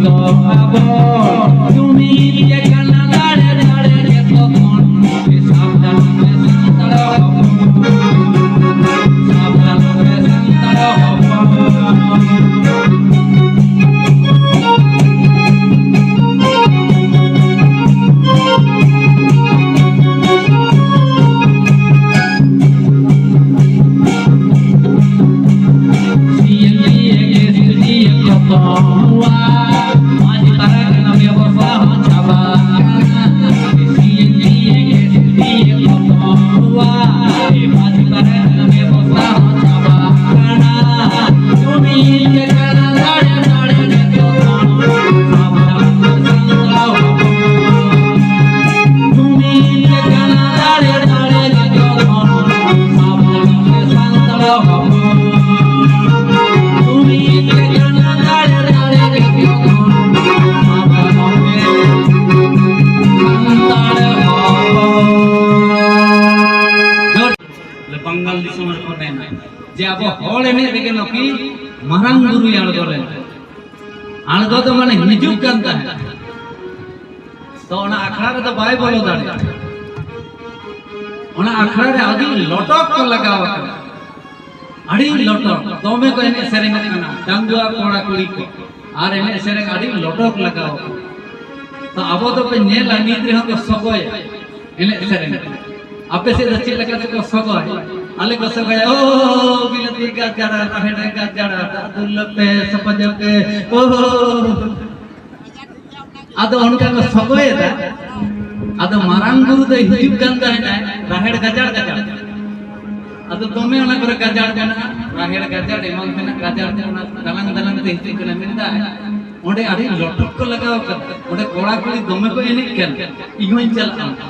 ᱟᱵᱚ ᱡᱩᱢᱤᱫ ᱜᱮ ᱠᱟᱱᱟ ᱫᱟᱲᱮ, ᱫᱟᱲᱮ ᱜᱮ ᱛᱚᱠᱷᱚᱱ᱾ ᱥᱟᱵᱫᱷᱟᱱ ᱜᱮ ᱥᱟᱱᱛᱟᱲ ᱦᱚᱯᱚᱱ, ᱥᱟᱵᱫᱷᱟᱱ ᱜᱮ ᱥᱟᱱᱛᱟᱲ ᱦᱚᱯᱚᱱ᱾ ᱵᱟᱝᱜᱟᱞ ᱫᱤᱥᱚᱢ ᱨᱮᱠᱚ ᱢᱮᱱᱟ ᱡᱮ ᱟᱵᱚ ᱦᱚᱲ ᱮᱱᱮᱡ ᱨᱮᱜᱮ ᱱᱩᱠᱤᱱ ᱢᱟᱨᱟᱝ ᱵᱩᱨᱩᱭ ᱟᱬᱜᱚ ᱞᱮᱱᱟ᱾ ᱟᱬᱜᱚ ᱫᱚ ᱢᱟᱱᱮ ᱦᱤᱡᱩᱜ ᱠᱟᱱ ᱛᱟᱦᱮᱸᱫ᱾ ᱛᱚ ᱚᱱᱟ ᱟᱠᱷᱲᱟ ᱨᱮᱫᱚ ᱵᱟᱭ ᱵᱚᱞᱚ ᱫᱟᱲᱮᱭᱟᱜᱼᱟ᱾ ᱚᱱᱟ ᱟᱠᱷᱲᱟ ᱨᱮ ᱟᱹᱰᱤ ᱞᱚᱴᱚᱠ ᱠᱚ ᱞᱟᱜᱟᱣ ᱟᱠᱟᱱᱟ, ᱟᱹᱰᱤ ᱞᱚᱴᱚᱠ, ᱫᱚᱢᱮ ᱠᱚ ᱮᱱᱮᱡ ᱥᱮᱨᱮᱧᱚᱜ ᱠᱟᱱᱟ, ᱰᱟᱺᱜᱩᱣᱟᱹ ᱠᱚᱲᱟ ᱠᱩᱲᱤ ᱠᱚ, ᱟᱨ ᱮᱱᱮᱡ ᱥᱮᱨᱮᱧ ᱟᱹᱰᱤ ᱞᱚᱴᱚᱠ ᱞᱟᱜᱟᱣ ᱟᱠᱟᱱᱟ᱾ ᱛᱚ ᱟᱵᱚ ᱫᱚᱯᱮ ᱧᱮᱞᱟ, ᱱᱤᱛ ᱨᱮᱦᱚᱸ ᱠᱚ ᱥᱚᱜᱚᱭᱟ ᱮᱱᱮᱡ ᱥᱮᱨᱮᱧ᱾ ᱟᱯᱮ ᱥᱮᱫ ᱫᱚ ᱪᱮᱫ ᱞᱮᱠᱟ ᱛᱮᱠᱚ ᱥᱚᱜᱚᱭ? ᱟᱞᱮ ᱠᱚ ᱥᱚᱜᱚᱭᱟ, "ᱳ ᱵᱤᱞᱟᱹᱛᱤ ᱜᱟᱡᱟᱲᱟ, ᱨᱟᱦᱮᱲ ᱜᱟᱡᱟᱲᱟ, ᱫᱟᱜ ᱫᱩᱞ ᱯᱮ, ᱥᱚᱯᱚᱡ ᱯᱮ, ᱳ ᱦᱳ ᱦᱳ ᱦᱳ᱾" ᱟᱫᱚ ᱚᱱᱠᱟ ᱠᱚ ᱥᱚᱜᱚᱭᱮᱫᱟ᱾ ᱟᱫᱚ ᱢᱟᱨᱟᱝ ᱵᱩᱨᱩ ᱫᱚᱭ ᱦᱤᱡᱩᱜ ᱠᱟᱱ ᱛᱟᱦᱮᱱᱟᱭ ᱨᱟᱦᱮᱲ ᱜᱟᱡᱟᱲ ᱜᱟᱡᱟᱲ᱾ ᱟᱫᱚ ᱫᱚᱢᱮ ᱚᱱᱟ ᱠᱚᱨᱮ ᱜᱟᱡᱟᱲ ᱢᱮᱱᱟᱜᱼᱟ, ᱨᱟᱦᱮᱲ ᱜᱟᱡᱟᱲ ᱮᱢᱟᱱ ᱛᱮᱱᱟᱜ ᱜᱟᱡᱟᱲ ᱛᱮ ᱚᱱᱟ ᱫᱟᱞᱟᱝ ᱫᱟᱞᱟᱝ ᱛᱮ ᱦᱤᱡᱩᱜ ᱠᱟᱱᱟ, ᱢᱮᱱᱫᱟᱭ, "ᱚᱸᱰᱮ ᱟᱹᱰᱤ ᱞᱚᱴᱚᱠ ᱠᱚ ᱞᱟᱜᱟᱣ ᱟᱠᱟᱫᱟ, ᱚᱸᱰᱮ ᱠᱚᱲᱟ ᱠᱩᱲᱤ ᱫᱚᱢᱮ ᱠᱚ ᱮᱱᱮᱡ ᱠᱟᱱᱟ, ᱤᱧ ᱦᱚᱸᱧ ᱪᱟᱞᱟᱜᱼᱟ᱾"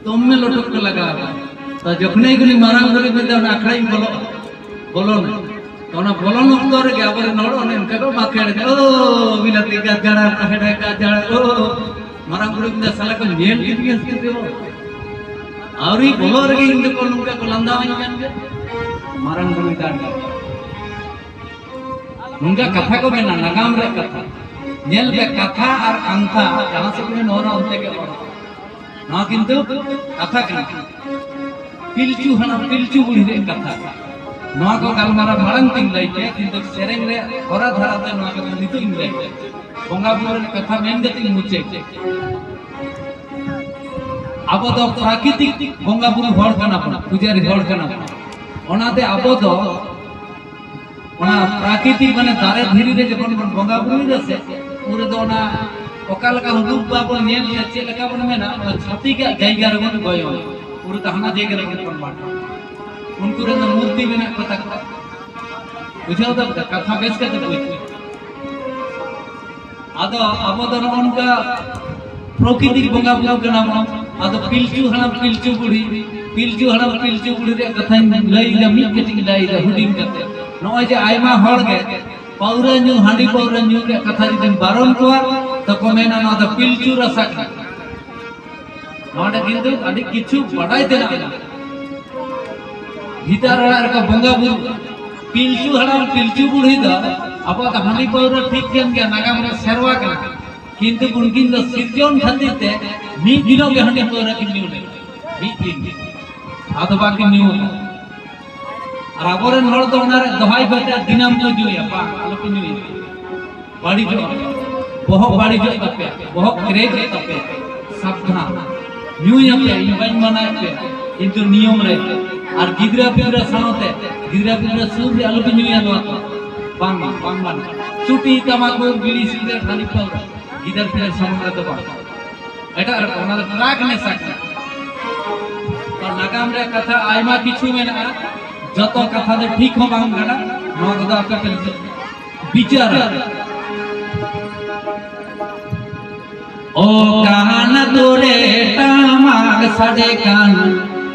ᱫᱚᱢᱮ ᱞᱚᱴᱚᱠ ᱠᱚ ᱞᱟᱜᱟᱣ ᱟᱠᱟᱫᱟ᱾ ᱛᱚ ᱡᱚᱠᱷᱚᱱᱮ ᱠᱩᱞᱤ ᱢᱟᱨᱟᱝ ᱵᱩᱨᱩ ᱢᱮᱱᱫᱟ, "ᱚᱱᱟ ᱟᱠᱷᱲᱟᱧ ᱵᱚᱞᱚᱜᱼᱟ?" ᱵᱚᱞᱚᱱᱟ᱾ ᱛᱚ ᱚᱱᱟ ᱵᱚᱞᱚᱱ ᱚᱠᱛᱚ ᱨᱮᱜᱮ ᱟᱵᱚᱨᱮᱱ ᱦᱚᱲ ᱚᱱᱮ ᱚᱱᱠᱟ ᱠᱚ ᱵᱟᱠᱷᱮᱲ ᱮᱫᱟ, "ᱳ ᱵᱤᱞᱟᱹᱛᱤ ᱜᱟᱡᱟᱲᱟ, ᱨᱟᱦᱮᱲ ᱜᱟᱡᱟᱲᱟ, ᱳ᱾" ᱢᱟᱨᱟᱝ ᱵᱩᱨᱩ ᱢᱮᱱᱫᱟ, "ᱥᱟᱞᱟ ᱠᱚ ᱧᱮᱞ ᱠᱮᱫᱤᱧᱟ ᱥᱮ ᱪᱮᱫ ᱪᱚ? ᱟᱹᱣᱨᱤ ᱵᱚᱞᱚ ᱨᱮᱜᱮ ᱤᱧ ᱫᱚᱠᱚ ᱱᱚᱝᱠᱟ ᱠᱚ ᱞᱟᱸᱫᱟᱣᱟᱹᱧ ᱠᱟᱱ ᱜᱮ᱾" ᱢᱟᱨᱟᱝ ᱵᱩᱨᱩ ᱢᱮᱛᱟᱭ ᱠᱟᱱᱟ᱾ ᱱᱚᱝᱠᱟ ᱠᱟᱛᱷᱟ ᱠᱚ ᱢᱮᱱᱟ, ᱱᱟᱜᱟᱢ ᱨᱮ ᱠᱟᱛᱷᱟ᱾ ᱧᱮᱞ ᱯᱮ, ᱠᱟᱛᱷᱟ ᱟᱨ ᱠᱟᱱᱛᱷᱟ ᱡᱟᱦᱟᱸ ᱥᱮᱫ ᱜᱮ ᱱᱚᱣᱟ ᱚᱱᱛᱮ ᱜᱮ ᱚᱲᱚᱜ᱾ ᱱᱚᱣᱟ ᱠᱤᱱᱛᱩ ᱠᱟᱛᱷᱟ ᱠᱟᱱᱟ᱾ ᱯᱤᱞᱪᱩ ᱦᱟᱲᱟᱢ ᱯᱤᱞᱪᱩ ᱵᱩᱲᱦᱤ ᱨᱮᱭᱟᱜ ᱠᱟᱛᱷᱟ᱾ ᱱᱚᱣᱟ ᱠᱚ ᱜᱟᱞᱢᱟᱨᱟᱣ ᱢᱟᱲᱟᱝ ᱛᱤᱧ ᱞᱟᱹᱭ ᱠᱮᱫ, ᱠᱤᱱᱛᱩ ᱥᱮᱨᱮᱧ ᱨᱮᱭᱟᱜ ᱦᱚᱨᱟ ᱫᱷᱟᱨᱟ ᱛᱮ ᱱᱚᱣᱟ ᱠᱟᱛᱷᱟ ᱱᱤᱛᱚᱜ ᱤᱧ ᱞᱟᱹᱭ ᱠᱮᱫ᱾ ᱵᱚᱸᱜᱟ ᱵᱩᱨᱩ ᱨᱮᱭᱟᱜ ᱠᱟᱛᱷᱟ ᱢᱮᱱ ᱠᱟᱛᱮ ᱤᱧ ᱢᱩᱪᱟᱹᱫ᱾ ᱟᱵᱚ ᱫᱚ ᱯᱨᱟᱠᱨᱤᱛᱤᱠ ᱵᱚᱸᱜᱟ ᱵᱩᱨᱩ ᱦᱚᱲ ᱠᱟᱱᱟ ᱵᱚᱱ, ᱯᱩᱡᱟᱨᱤ ᱦᱚᱲ ᱠᱟᱱᱟ ᱵᱚᱱ᱾ ᱚᱱᱟᱛᱮ ᱟᱵᱚ ᱫᱚ ᱚᱱᱟ ᱯᱨᱟᱠᱨᱤᱛᱤᱠ, ᱢᱟᱱᱮ ᱫᱟᱨᱮ ᱫᱷᱤᱨᱤ ᱨᱮ ᱡᱚᱠᱷᱚᱱ ᱵᱚᱱ ᱵᱚᱸᱜᱟ ᱵᱩᱨᱩᱭᱮᱫᱟ ᱥᱮ, ᱩᱱ ᱨᱮᱫᱚ ᱚᱱᱟ ᱚᱠᱟ ᱞᱮᱠᱟ ᱨᱩᱯ ᱵᱟᱵᱚᱱ ᱧᱮᱞ ᱮᱫᱟ, ᱪᱮᱫ ᱞᱮᱠᱟ ᱵᱚᱱ ᱢᱮᱱᱟ, ᱚᱱᱟ ᱪᱷᱟᱹᱛᱤᱠᱟᱜ ᱡᱟᱭᱜᱟ ᱨᱮᱵᱚᱱ ᱜᱚᱭᱚᱱ, ᱩᱱ ᱨᱮᱫᱚ ᱦᱟᱱᱟ ᱡᱟᱭᱜᱟ ᱨᱮᱵᱚᱱ ᱠᱚᱱᱵᱷᱟᱨᱴ᱾ ᱩᱱᱠᱩ ᱨᱮᱱ ᱫᱚ ᱢᱩᱨᱛᱤ ᱢᱮᱱᱟᱜ ᱠᱚ ᱛᱟᱠᱚᱣᱟ᱾ ᱵᱩᱡᱷᱟᱹᱣ ᱫᱟᱯᱮ? ᱠᱟᱛᱷᱟ ᱵᱮᱥ ᱠᱟᱛᱮ ᱵᱩᱡᱽ᱾ ᱟᱫᱚ ᱟᱵᱚ ᱫᱚ ᱱᱚᱜᱼᱚ ᱱᱚᱝᱠᱟ ᱯᱨᱚᱠᱨᱤᱛᱤᱠ ᱵᱚᱸᱜᱟ ᱵᱩᱨᱩ ᱠᱟᱱᱟ ᱵᱚᱱ᱾ ᱟᱫᱚ ᱯᱤᱞᱪᱩ ᱦᱟᱲᱟᱢ ᱯᱤᱞᱪᱩ ᱵᱩᱲᱦᱤ, ᱯᱤᱞᱪᱩ ᱦᱟᱲᱟᱢ ᱯᱤᱞᱪᱩ ᱵᱩᱲᱦᱤ ᱨᱮᱭᱟᱜ ᱠᱟᱛᱷᱟᱧ ᱞᱟᱹᱭ ᱮᱫᱟ, ᱢᱤᱫ ᱠᱟᱹᱴᱤᱡ ᱤᱧ ᱞᱟᱹᱭ ᱮᱫᱟ ᱦᱩᱰᱤᱧ ᱠᱟᱛᱮ᱾ ᱱᱚᱜᱼᱚᱭ ᱡᱮ ᱟᱭᱢᱟ ᱦᱚᱲ ᱜᱮ ᱯᱟᱹᱣᱨᱟᱹ ᱧᱩ, ᱦᱟᱺᱰᱤ ᱯᱟᱹᱣᱨᱟᱹ ᱧᱩ ᱨᱮᱭᱟᱜ ᱠᱟᱛᱷᱟ ᱡᱩᱫᱤᱢ ᱵᱟᱨᱚᱱ ᱠᱚᱣᱟ, ᱛᱚᱠᱚ ᱢᱮᱱᱟ ᱱᱚᱣᱟ ᱫᱚ ᱯᱤᱞᱪᱩ ᱨᱟᱥᱟ ᱠᱟᱱᱟ᱾ ᱱᱚᱰᱮ ᱠᱤᱱᱛᱩ ᱟᱹᱰᱤ ᱠᱤᱪᱷᱩ ᱵᱟᱰᱟᱭ ᱛᱮᱱᱟᱜ ᱢᱮᱱᱟᱜᱼᱟ᱾ ᱵᱷᱤᱛᱟᱨ ᱚᱲᱟᱜ ᱨᱮᱠᱚ ᱵᱚᱸᱜᱟ ᱵᱩᱨᱩ᱾ ᱯᱤᱞᱪᱩ ᱦᱟᱲᱟᱢ ᱯᱤᱞᱪᱩ ᱵᱩᱲᱦᱤ ᱫᱚ ᱟᱵᱚᱣᱟᱜ ᱫᱚ ᱦᱟᱺᱰᱤ ᱯᱟᱹᱣᱨᱟᱹ ᱴᱷᱤᱠ ᱠᱟᱱ ᱜᱮᱭᱟ, ᱱᱟᱜᱟᱢ ᱨᱮ ᱥᱮᱨᱣᱟ ᱠᱟᱱᱟ, ᱠᱤᱱᱛᱩ ᱩᱱᱠᱤᱱ ᱫᱚ ᱥᱤᱨᱡᱚᱱ ᱠᱷᱟᱹᱛᱤᱨ ᱛᱮ ᱢᱤᱫ ᱫᱤᱱᱚᱜ ᱜᱮ ᱦᱟᱺᱰᱤ ᱯᱟᱹᱣᱨᱟᱹ ᱠᱤᱱ ᱧᱩ ᱞᱮᱫᱟ, ᱢᱤᱫ ᱫᱤᱱ ᱜᱮ᱾ ᱟᱫᱚ ᱵᱟᱹᱠᱤᱱ ᱧᱩ ᱟᱠᱟᱫᱟ᱾ ᱟᱨ ᱟᱵᱚᱨᱮᱱ ᱦᱚᱲ ᱫᱚ ᱚᱱᱟᱨᱮ ᱫᱚᱦᱟᱭ ᱠᱟᱛᱮ ᱫᱤᱱᱟᱹᱢ ᱠᱚ ᱧᱩᱭᱟ, ᱵᱟᱝ, ᱟᱞᱚᱯᱮ ᱧᱩᱭᱟ᱾ ᱵᱟᱹᱲᱤᱡᱚᱜᱼᱟ, ᱵᱚᱦᱚᱜ ᱵᱟᱹᱲᱤᱡᱚᱜ ᱛᱟᱯᱮᱭᱟ, ᱵᱚᱦᱚᱜ ᱠᱨᱮᱠᱚᱜ ᱛᱟᱯᱮᱭᱟ᱾ ᱥᱟᱵᱫᱷᱟᱱ, ᱧᱩᱭᱟᱯᱮ, ᱤᱧ ᱵᱟᱹᱧ ᱢᱟᱱᱟᱭᱮᱫ ᱯᱮᱭᱟ, ᱠᱤᱱᱛᱩ ᱱᱤᱭᱚᱢ ᱨᱮ᱾ ᱟᱨ ᱜᱤᱫᱽᱨᱟᱹ ᱯᱤᱫᱽᱨᱟᱹ ᱥᱟᱶᱛᱮ, ᱜᱤᱫᱽᱨᱟᱹ ᱯᱤᱫᱽᱨᱟᱹ ᱥᱩᱨ ᱨᱮ ᱟᱞᱚᱯᱮ ᱧᱩᱭᱟ ᱱᱚᱣᱟ ᱠᱚ᱾ ᱵᱟᱝ, ᱵᱟᱝ ᱢᱟᱱᱟ᱾ ᱪᱩᱴᱤ, ᱛᱟᱢᱟᱠᱩᱨ, ᱵᱤᱲᱤ, ᱥᱤᱜᱨᱮᱴ, ᱦᱟᱺᱰᱤ ᱯᱟᱹᱣᱨᱟᱹ ᱜᱤᱫᱟᱹᱨ ᱯᱤᱫᱟᱹᱨ ᱥᱟᱢᱟᱝ ᱨᱮᱫᱚ ᱵᱟᱝ᱾ ᱮᱴᱟᱜ ᱨᱚᱠᱚᱢ, ᱚᱱᱟ ᱫᱚ ᱰᱨᱟᱜᱽ ᱱᱮᱥᱟ ᱠᱟᱱᱟ᱾ ᱛᱚ, ᱱᱟᱜᱟᱢ ᱨᱮ ᱠᱟᱛᱷᱟ ᱟᱭᱢᱟ ᱠᱤᱪᱷᱩ ᱢᱮᱱᱟᱜᱼᱟ, ᱡᱚᱛᱚ ᱠᱟᱛᱷᱟ ᱫᱚ ᱴᱷᱤᱠ ᱦᱚᱸ ᱵᱟᱝ ᱠᱟᱱᱟ᱾ ᱱᱚᱣᱟ ᱠᱚᱫᱚ ᱟᱯᱮ ᱯᱮ ᱵᱤᱪᱟᱹᱨᱟ᱾ ᱚᱠᱟᱱᱟ ᱫᱩᱨᱮ ᱴᱟᱢᱟᱠ ᱥᱟᱰᱮ ᱠᱟᱱ,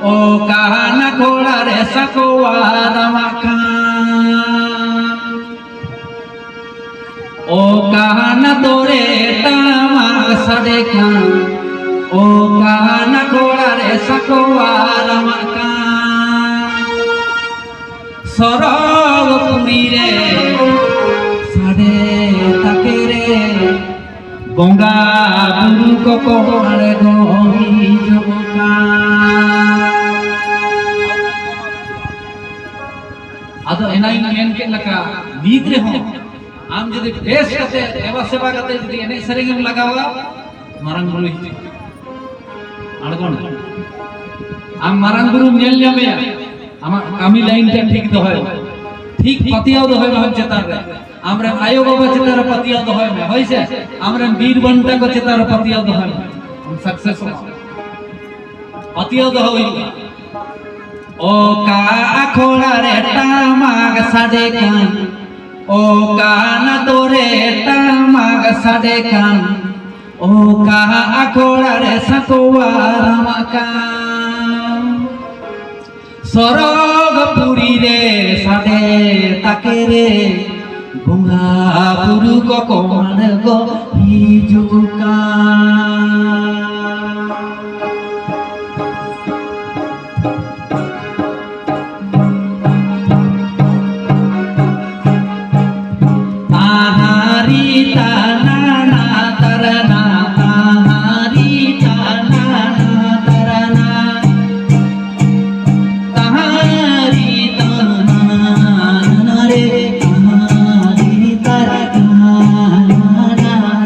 ᱚᱠᱟᱱᱟ ᱜᱚᱲᱟ ᱨᱮ ᱥᱟᱠᱣᱟ ᱨᱟᱢᱟᱜ ᱠᱟᱱ᱾ ᱚᱠᱟᱱᱟ ᱫᱚᱨᱮ ᱴᱟᱢᱟᱠ ᱥᱟᱰᱮ ᱠᱟᱱ, ᱚᱠᱟᱱᱟ ᱜᱚᱲᱟ ᱨᱮ ᱥᱟᱠᱣᱟ ᱨᱟᱢᱟᱜ ᱠᱟᱱ᱾ ᱥᱚᱨᱚᱜᱽ ᱯᱩᱨᱤ ᱨᱮ ᱥᱟᱰᱮ ᱛᱟᱠᱮ ᱨᱮ ᱵᱚᱸᱜᱟ ᱵᱩᱨᱩ ᱠᱚᱠᱚ ᱟᱬᱜᱚ ᱦᱤᱡᱩᱜ ᱠᱟᱱ᱾ ᱟᱫᱚ ᱮᱱᱟᱝ ᱤᱧ ᱢᱮᱱ ᱠᱮᱫ ᱞᱮᱠᱟ, ᱱᱤᱛ ᱨᱮᱦᱚᱸ ᱟᱢ ᱡᱩᱫᱤ ᱵᱮᱥ ᱠᱟᱛᱮ ᱫᱮᱵᱟ ᱥᱮᱵᱟ ᱠᱟᱛᱮ ᱡᱩᱫᱤ ᱮᱱᱮᱡ ᱥᱮᱨᱮᱧ ᱮᱢ ᱞᱟᱜᱟᱣᱟ, ᱢᱟᱨᱟᱝ ᱵᱩᱨᱩ ᱦᱤᱡᱩᱜ ᱟᱬᱜᱚᱱ᱾ ᱟᱢ ᱢᱟᱨᱟᱝ ᱵᱩᱨᱩᱢ ᱧᱮᱞ ᱧᱟᱢᱮᱭᱟ, ᱟᱢᱟᱜ ᱠᱟᱹᱢᱤ ᱞᱟᱭᱤᱱ ᱛᱮ ᱴᱷᱤᱠ ᱫᱚᱦᱚᱭ ᱢᱮ, ᱴᱷᱤᱠ ᱯᱟᱹᱛᱭᱟᱹᱣ ᱫᱚᱦᱚᱭ ᱢᱮ ᱟᱢ ᱪᱮᱛᱟᱱ ᱨᱮ, ᱟᱢᱨᱮᱱ ᱟᱭᱳ ᱵᱟᱵᱟ ᱪᱮᱛᱟᱱ ᱨᱮ ᱯᱟᱹᱛᱭᱟᱹᱣ ᱫᱚᱦᱚᱭ ᱢᱮ, ᱦᱳᱭ ᱥᱮ? ᱟᱢᱨᱮᱱ ᱵᱤᱨ ᱵᱟᱱᱴᱟ ᱠᱚ ᱪᱮᱛᱟᱱ ᱨᱮ ᱯᱟᱹᱛᱭᱟᱹᱣ ᱫᱚᱦᱚᱭ ᱢᱮ, ᱟᱢ ᱥᱟᱠᱥᱮᱥᱚᱜᱼᱟ᱾ ᱯᱟᱹᱛᱭᱟᱹᱣ ᱫᱚᱦᱚ ᱦᱩᱭᱩᱜᱼᱟ᱾ ᱚᱠᱟ ᱟᱠᱷᱲᱟ ᱨᱮ ᱴᱟᱢᱟᱠ ᱥᱟᱰᱮ ᱠᱟᱱ, ᱚᱠᱟ ᱱᱟᱛᱚ ᱨᱮ ᱴᱟᱢᱟᱠ ᱥᱟᱰᱮ ᱠᱟᱱ, ᱚᱠᱟ ᱟᱠᱷᱲᱟ ᱨᱮ ᱥᱟᱠᱣᱟ ᱨᱟᱢᱟᱜ ᱠᱟᱱ, ᱥᱚᱨᱚᱜᱽ ᱯᱩᱨᱤ ᱨᱮ ᱥᱟᱰᱮ ᱛᱟᱠᱮ ᱨᱮ, ᱵᱚᱸᱜᱟ ᱵᱩᱨᱩ ᱠᱚᱠᱚ ᱟᱬᱜᱚ ᱦᱤᱡᱩᱜ ᱠᱟᱱ᱾ ᱛᱟᱦᱟᱨᱤ ᱛᱟᱱᱟᱱᱟ ᱛᱟᱨᱟᱱᱟ, ᱛᱟᱦᱟᱨᱤ ᱛᱟᱱᱟᱱᱟ ᱛᱟᱨᱟᱱᱟ, ᱛᱟᱦᱟᱨᱤ ᱛᱟᱱᱟᱱᱟ ᱨᱮ, ᱛᱟᱦᱟᱨᱤ ᱛᱟᱨᱟᱱᱟ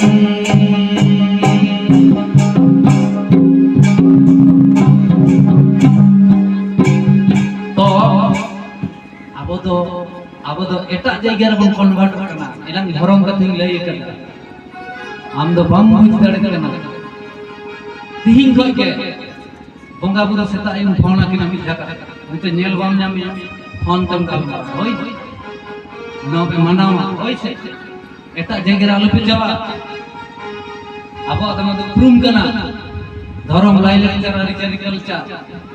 ᱨᱮ᱾ ᱛᱚ ᱟᱵᱚ ᱫᱚ, ᱟᱵᱚ ᱫᱚ ᱮᱴᱟᱜ ᱡᱟᱭᱜᱟ ᱨᱮᱵᱚᱱ ᱠᱚᱱᱵᱷᱟᱨᱴ ᱠᱟᱱᱟ᱾ ᱮᱱᱟᱝ ᱫᱷᱚᱨᱚᱢ ᱠᱟᱛᱷᱟᱧ ᱞᱟᱹᱭ ᱟᱠᱟᱫᱟ, ᱟᱢ ᱫᱚ ᱵᱟᱢ ᱵᱩᱡᱽ ᱫᱟᱲᱮᱭᱟᱜ ᱠᱟᱱᱟ᱾ ᱛᱤᱦᱤᱧ ᱠᱷᱚᱱ ᱜᱮ ᱵᱚᱸᱜᱟ ᱵᱩᱨᱩ ᱥᱮᱛᱟᱜ ᱨᱮᱢ ᱯᱷᱳᱱ ᱟᱹᱠᱤᱱᱟ ᱢᱤᱫ ᱡᱟᱭᱜᱟ, ᱱᱤᱛᱚᱜ ᱧᱮᱞ ᱵᱟᱢ ᱧᱟᱢᱮᱭᱟ, ᱯᱷᱳᱱ ᱛᱮᱢ ᱜᱟᱞᱢᱟᱨᱟᱣᱟ, ᱦᱳᱭ, ᱱᱚᱣᱟ ᱯᱮ ᱢᱟᱱᱟᱣᱟ, ᱦᱳᱭ ᱥᱮ? ᱮᱴᱟᱜ ᱡᱟᱭᱜᱟ ᱨᱮ ᱟᱞᱚᱯᱮ ᱪᱟᱞᱟᱜᱼᱟ᱾ ᱟᱵᱚᱣᱟᱜ ᱫᱚ ᱱᱚᱣᱟ ᱫᱚ ᱩᱯᱨᱩᱢ ᱠᱟᱱᱟ, ᱫᱷᱚᱨᱚᱢ, ᱞᱟᱭᱼᱞᱟᱠᱪᱟᱨ, ᱟᱹᱨᱤᱪᱟᱹᱞᱤ, ᱠᱟᱞᱪᱟᱨ,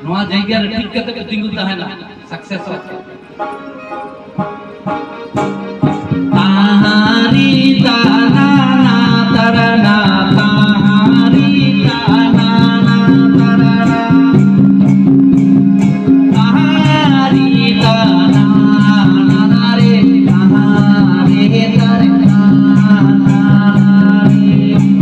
ᱱᱚᱣᱟ ᱡᱟᱭᱜᱟ ᱨᱮ ᱴᱷᱤᱠ ᱠᱟᱛᱮ ᱯᱮ ᱛᱤᱸᱜᱩ ᱛᱟᱦᱮᱱᱟ, ᱥᱟᱠᱥᱮᱥᱚᱜ᱾ ᱛᱟᱦᱟᱨᱤ ᱛᱟᱱᱟᱱᱟ ᱛᱟᱨᱟᱱᱟ, ᱛᱟᱦᱟᱨᱤ ᱛᱟᱱᱟᱱᱟ ᱛᱟᱨᱟᱱᱟ, ᱛᱟᱦᱟᱨᱤ ᱛᱟᱱᱟᱱᱟ ᱨᱮ, ᱛᱟᱦᱟᱨᱤ ᱛᱟᱨᱟᱱᱟ ᱨᱮ᱾